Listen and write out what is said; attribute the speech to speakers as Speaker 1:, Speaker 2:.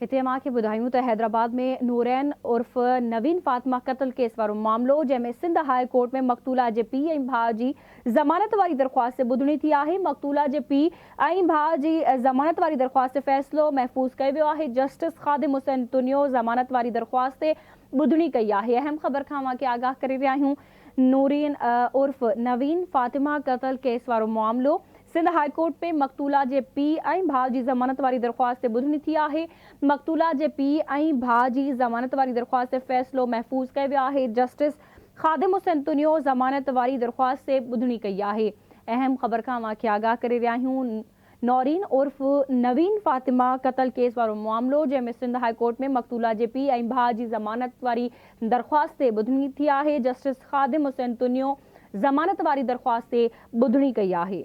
Speaker 1: هتي اوهان کي ٻڌايون ته حيدرآباد ۾ نورين عرف نوين فاطمه قتل ڪيس وارو معاملو جنهن ۾ سنڌ هاء ڪورٽ ۾ مقتولا جي پيء ۽ ڀاء جي ضمانت واري درخواست تي ٻڌڻي ٿي آهي مقتولا جي پيء ۽ ڀاء جي ضمانت واري درخواست تي فيصلو محفوظ ڪيو ويو آهي جسٽس خادم حسين تنيو ضمانت واري درخواست تي ٻڌڻي ڪئي آهي اهم خبر کان اوهان کي آگاهه ڪري رهيا آهيون نورين عرف نوين فاطمه قتل ڪيس وارو معاملو سنڌ هاء ڪورٽ ۾ مقتولا جي پيء ۽ ڀاء جي ضمانت واري درخواست تي ٻڌڻي ٿي آهي، مقتولا جي پيء ۽ ڀاء جي ضمانت واري درخواست تي فيصلو محفوظ ڪيو ويو آهي، جسٽس خادم حسين تنيو ضمانت واري درخواست تي ٻڌڻي ڪئي آهي. اهم خبر کان اوهان کي آگاهه ڪري رهيا آهيون نورين عرف نوين فاطمه قتل ڪيس وارو معاملو جنهن ۾ سنڌ هاء ڪورٽ ۾ مقتولا جي پيء ۽ ڀاء جي ضمانت واري درخواست تي ٻڌڻي ٿي آهي، جسٽس خادم حسين تنيو ضمانت واري درخواست تي ٻڌڻي ڪئي آهي.